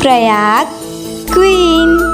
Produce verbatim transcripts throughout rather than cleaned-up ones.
Prayag queen.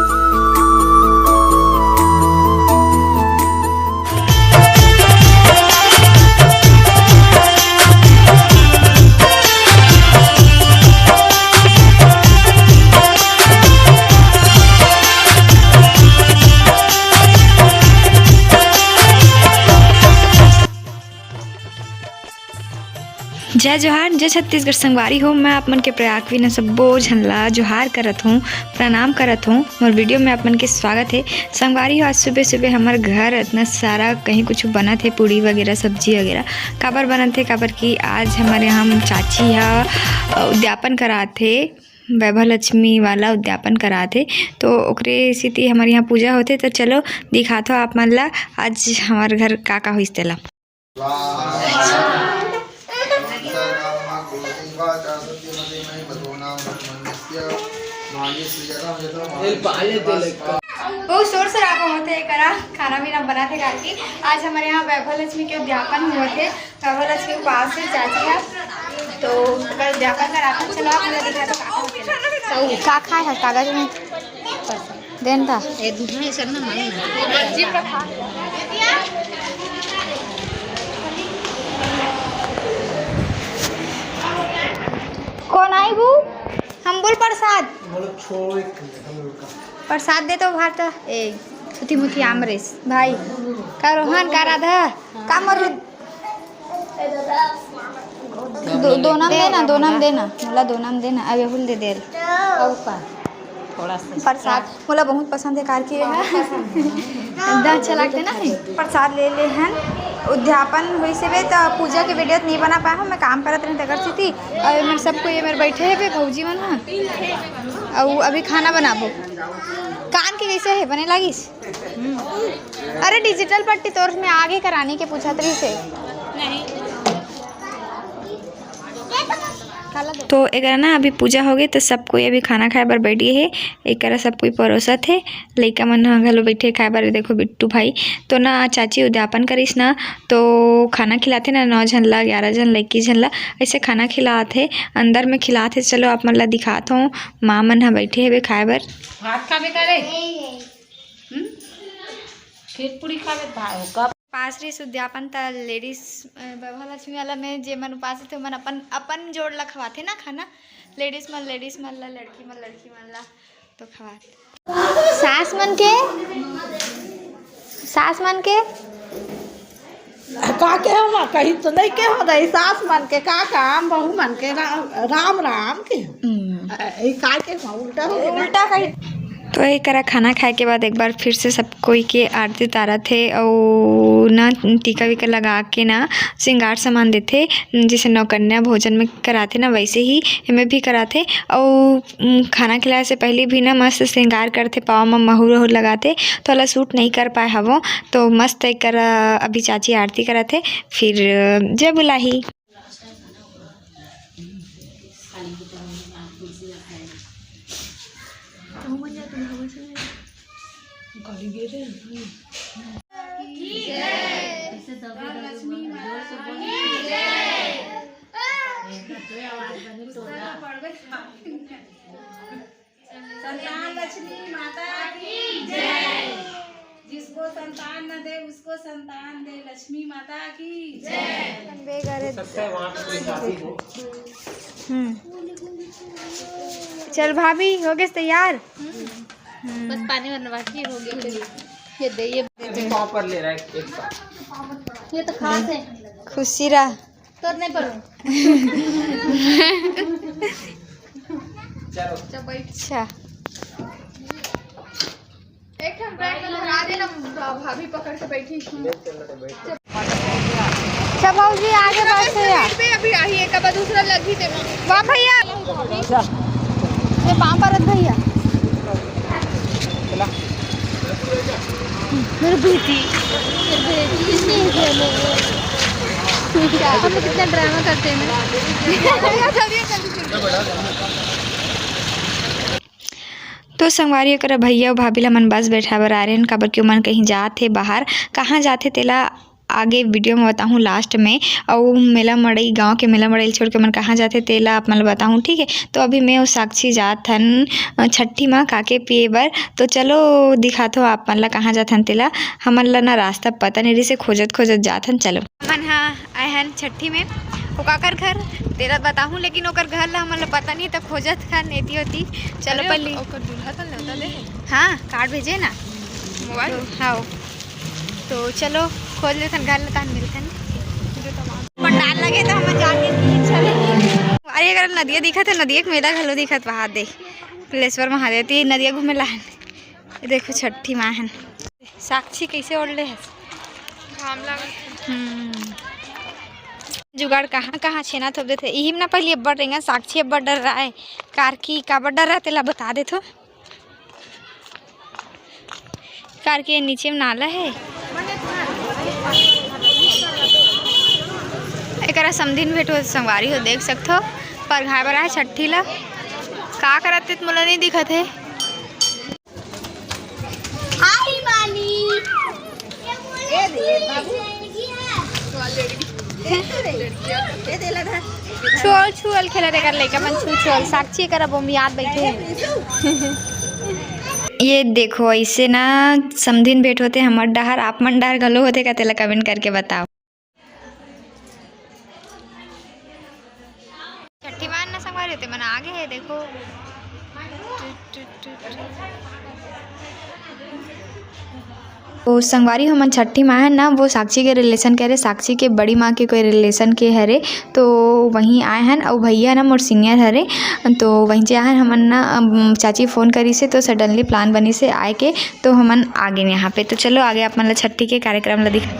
जय जोहार, जय छत्तीसगढ़ संगवारी हो। मैं आप मन के प्रयाग क्वीन सब्बो झन ला जोहार करत हूँ, प्रणाम करत हूँ। मोर वीडियो में आप मन के स्वागत है। संगवारी हो, आज सुबह सुबह हमर घर इतना सारा कहीं कुछ बनत है, पूड़ी वगैरह, सब्जी वगैरह। काबर बनत है? काबर कि आज हमर यहाँ चाची ह, अ, उद्यापन करात है, वैभव लक्ष्मी वाला उद्यापन करात है, तो ओकरे सेती हमर यहाँ पूजा होथे। तो चलो दिखात हो आप मन ला आज हमर घर का का होइस तेला। बहुत शोर शराबा होथे एकरा, खाना पीना बनाथे करके। आज हमर यहाँ वैभव लक्ष्मी के उद्यापन होथे। वैभव लक्ष्मी उपास है चाची है, तो ओकर उद्यापन कराथन। चलो आप लोग दिखा दो का का होथे। का खाए है कागज में? देन था। ए, नहीं, सर ना मालूम है। कौन आई बू? हम बोल प्रसाद। प्रसाद दे तो भार त। ए, थुथी मुथी आमरेस। भाई, का रोहन, का राधा, का मरु-, दो, दो नाम देना, दो नाम देना, मोला दो नाम देना, अब एहू ल दे दे। अउ का? थोड़ा सा प्रसाद मोला बहुत पसंद है, कार के है। एकदम अच्छा लगता है ना। प्रसाद ले ले हन, उद्यापन होइस हेबे, त पूजा के वीडियो त नहीं बना पाए हूँ, मैं काम करत रहे तेकर सेती। अउ ये मेरे सब कोई, ये मेरे बैठे हेबे भौजी मन ह, अउ अभी खाना बनाबो। कान के कैसे है, बने लागिस? अरे, डिजिटल पट्टी तोर में आगे कराने के पूछत रहिस हे। तो एकरा ना अभी पूजा होगे, तो सब कोई अभी खाना खाए बर बैठ गे हे। एकरा सब कोई परोसत हे, लइका मन ह घलो बैठे खाए बर। देखो बिट्टू भाई तो ना चाची उद्यापन करिस ना, तो खाना खिलाथे ना, नौ झन ला, ग्यारह झन लइकी झन ला, ऐसे खाना खिलात हे, अंदर में खिलात हे। चलो आप मन ला दिखात हों, माँ मन ह बैठे हेबे खाए बर। भात खाबे का रे? हम्म? खीर पूरी खाबे, भा-, का पास रहिस उद्यापन त लेडीज, अ, वैभव लक्ष्मी वाला में जे मन उपास रहिथे, ओमन अपन, अपन जोड़ ला खवाथे ना खाना। लेडीज मन लेडीज मन ला, लड़की मन लड़की मन ला तो खवाथे। सास मन के, सास मन के का के हम कहीं तो नहीं के हो रही, सास मन के का काम, बहू मन के राम, राम, राम के। हम्म। अ, ई का के हम उल्टा हो गया। उल्टा कही। तो एकरा खाना खाए के बाद एक बार फिर से सब कोई के आरती उतारत हे अउ ना टीका वीका लगा के ना श्रृंगार सामान देथे, जैसे नौकन्या भोजन में कराथे ना वैसे ही एमे भी कराथे। अउ उम, खाना खिलाए से पहले भी ना मस्त श्रृंगार करथे, पाँव म महुर वहुर लगाथे, तो ओला शूट नहीं कर पाए हवो। तो मस्त एकर, अ, अभी चाची आरती करत हे, फिर, अ, जय बुलाही। संतान लक्ष्मी माता की जय। जिसको संतान न दे, उसको संतान दे, लक्ष्मी माता की जय। हम्म। चल भाभी, हो गए तैयार? हम्म। बस पानी भरना बाकी हो गया। ये दे, ये दे। पाँव पर ले रहा है एक साथ। ये तो खास है। खुशी रहा। तोर नहीं परो। चलो। अच्छा। एक ठन बैग में लगा देना, भाभी पकड़ के बैठी। अच्छा भौजी, आगे बस है यार। पे अभी आई है, कब दूसरा लगी थे। वाह भैया। ये पाँव परत भैया। चला। मेरी बेटी, मेरी बेटी, हम कितना ड्रामा करते हैं ना। तो संगवारी, ओकरा भैया अउ भाभी ला मन बस बैठाए बर आ रहे हैं, काबर कि ओमन कहीं जात हे बाहर। कहाँ जात हे तेला आगे video में बताहूँ last में। अउ मेला मड़ई, गाँव के मेला मड़ई ल छोड़ के मन कहाँ जाथे, तेला आप मन ल बताहूँ, ठीक है। तो अभी मैं अउ साक्षी जात हन, अ, छट्ठी मा काके पिए बर। तो चलो दिखाथो आप मन ला कहाँ जात हन तेला। हमन ला ना रास्ता पता नहीं रहिसे, खोजत खोजत जात हन। चलो, हमन हा आए हन छट्ठी में, ओ काकर घर, तेला बताहूँ, लेकिन ओकर घर ला हमन ला पता नहीं, त खोजत हन एती ओती। चलो अरे, पल्ली। ओकर दूल्हा त नेवता दे हे। हाँ, card भेजे ना। मोबाइल? तो, हाँ। तो चलो, खोज लेथन घर ला, तहन मिलथन। पंडाल लगे त हमन जाके की चले। अरे, अगर नदिया दिखत हे, नदिया के मेला घलो दिखत, वहाँ दे। पिलेश्वर महादेव, ती नदिया घूमे ला हन। ये देखो, छट्ठी माँ हन। साक्षी कैसे ओढ़ले हस? घाम लागत हे। हम्म। जुगाड़ कहाँ कहाँ छेना थोप देथे। इही में ना पहली अब्बड़ रेंगन, साक्षी अब्बड़ डर्राय। कारकी काबर डर्राय तेला बता देथो। कारकी नीचे में नाला हे। एकरा समधिन भेंट हो, संगवारी हो, देख सकथो। परघाय बर आए छट्ठी ला। का करत हे, मोला नहीं दिखत हे। हाय मालिक। ए दे, बाबू। ए दे, लड़की है। ए दे, लगा। छुअल, छुअल खेलत हे कर लइका मन, छू, छुअल। साक्षी कर अब ओमियात बैठे हे। ये देखो, ऐसे ना समधिन भेंट होथे हमर डहर, आप मन डहर घलो होथे का, तेला comment करके बताओ। छट्ठी माय ना संगवारी हो, ते मन आगे हे, देखो। तो संगवारी हो, हमन छट्ठी माय हन ना, वो साक्षी के relation के हरे, साक्षी के बड़ी माँ के कोई relation के हरे, तो वहीं आए हन। अउ भैया ना मोर senior हरे, तो वहीं से आए हन हमन ना। अम, चाची phone करिसे, तो suddenly plan बनिसे आए के, तो हमन आ गेन यहाँ पे। तो चलो आगे आप मन ला छट्ठी के कार्यक्रम ला दिखा।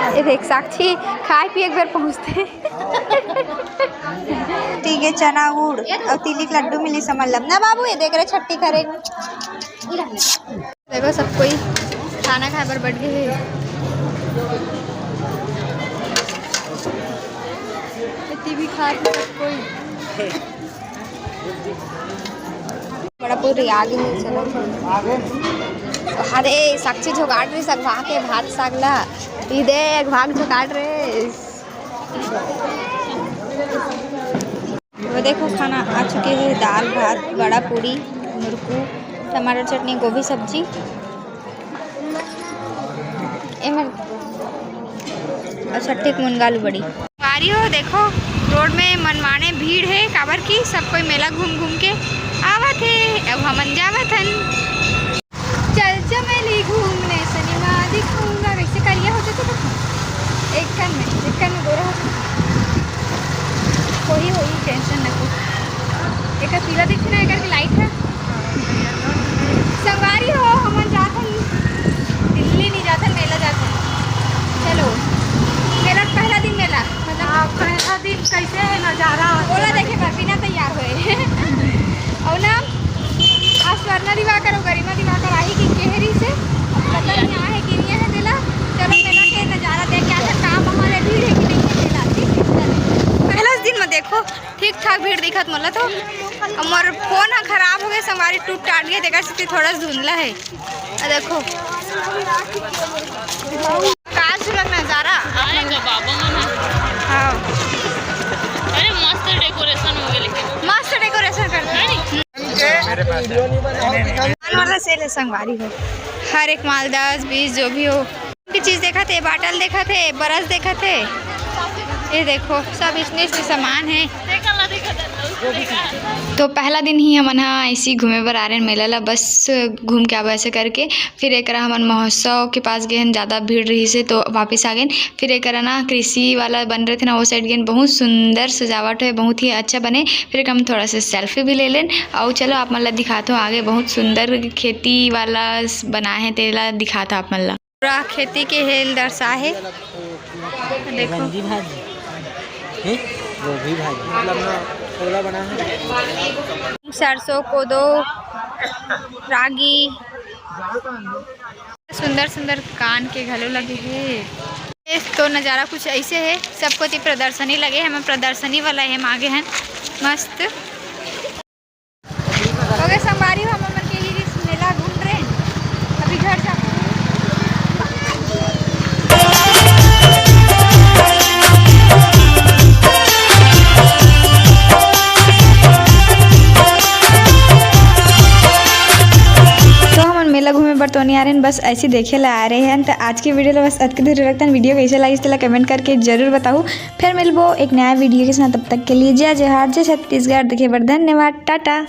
ए देख साक्षी, खाए पिए के बेर पहुँचथे। ठीक है, चना गुड़ अउ तिली के लड्डू मिलिस हमन ला ना बाबू। ये देख रहे छट्ठी करे। देखो सब कोई खाना खाए बर बैठ गए हे। इतनी भी खा सब कोई। बड़ा पूरी आगे में चलो। अरे साक्षी झोगाट रही सगवा के भात साग ला। ई दे एक भाग झोगाट रे। वो देखो खाना आ चुके हे, दाल भात, बड़ा पूरी, मुरकू, टमाटर चटनी, गोभी सब्जी। एमन अच्छा ठीक मुनगा आलू बड़ी। संगवारी हो देखो, रोड में मनमाने भीड़ हे, काबर कि सब कोई मेला घूम घूम के आवत हे। अब हमन जावत हन। चल चमेली घूमने सिनेमा दिखूंगा। वैसे करिया हो जाते तो एक कन में, एक कन में गोरा हो जाते। कोई होई tension नको। एक पीला दिखे ना, एक लाइट है। संगवारी हो, हमन जाथन दिल्ली नहीं जाथन, मेला जाथन। चलो, मेला पहला दिन मेला, मतलब हाँ, पहला दिन कैसे है नजारा? ओला देखे बर बिना तैयार होए। और ना, आज स्वर्णा दिवाकर और गरिमा दिवाकर आई कि केहरी से, अब पता नहीं आए कि नहीं है तेला। चलो मेला के नजारा देख के आते, का वहाँ ले भीड़ है कि नहीं है तेला, ठीक है? पहला दिन में देखो, ठीक ठाक भीड़ दिखत मोला तो। अब मोर फोन ह खराब हो गए, संगवारी टूट टाट गए, तेकर सेती थोड़ा धुंधला है। आ देखो, का सुलग नजारा। आएगा बाबा मन। हाँ। अरे मस्त decoration हो गए, लेकिन मस्त decoration पान वाला सेल है संगवारी हो, हर एक माल दस बीस जो भी हो, की चीज देखत हे, बाटल देखत हे, बरस देखत हे, ये देखो सब इसने इसने सामान है। तो पहला दिन ही हमन ह ऐसी घूमे बर आ रहे हैं मेला ला, बस घूम के आबो ऐसे करके। फिर एक हमन महोत्सव के पास गए हैं, ज़्यादा भीड़ रही से तो वापस आ गए। फिर एक ना कृषि वाला बन रहे थे ना, वो साइड गए, बहुत सुंदर सजावट है, बहुत ही अच्छा बने। फिर एक हम थोड़ा सा सेल्फी भी ले लेन। और चलो आप मन ला दिखात हो आगे, बहुत सुंदर खेती वाला स-, बना है, तेला दिखात हो आप मन ला। पूरा खेती के हेल दर्शा है। देखो। गंजी भाजी। हैं? गोभी भाजी। मतलब ना, छोला बना है। सरसों, कोदो, रागी, सुंदर सुंदर कान के घलो लगे हे। ये तो नज़ारा कुछ ऐसे है, सब कोती प्रदर्शनी लगे है, हम प्रदर्शनी वाला है, हम आगे हैं मस्त। ओके संगवारी हो, हमन मन के ही मेला घूम रहे हैं। अभी घर जाबो। तो हमन मेला घूमे बर तो नहीं आ रहे हैं, बस ऐसे देखे ला आ रहे हैं। तो आज के वीडियो ला बस अतके दूर रखते हैं। वीडियो कैसे लगिस तेला कमेंट करके जरूर बताओ। फिर मिलबो एक नया वीडियो के साथ, तब तक के लिए जय जोहार, जय छत्तीसगढ़। देखे बर धन्यवाद, टाटा।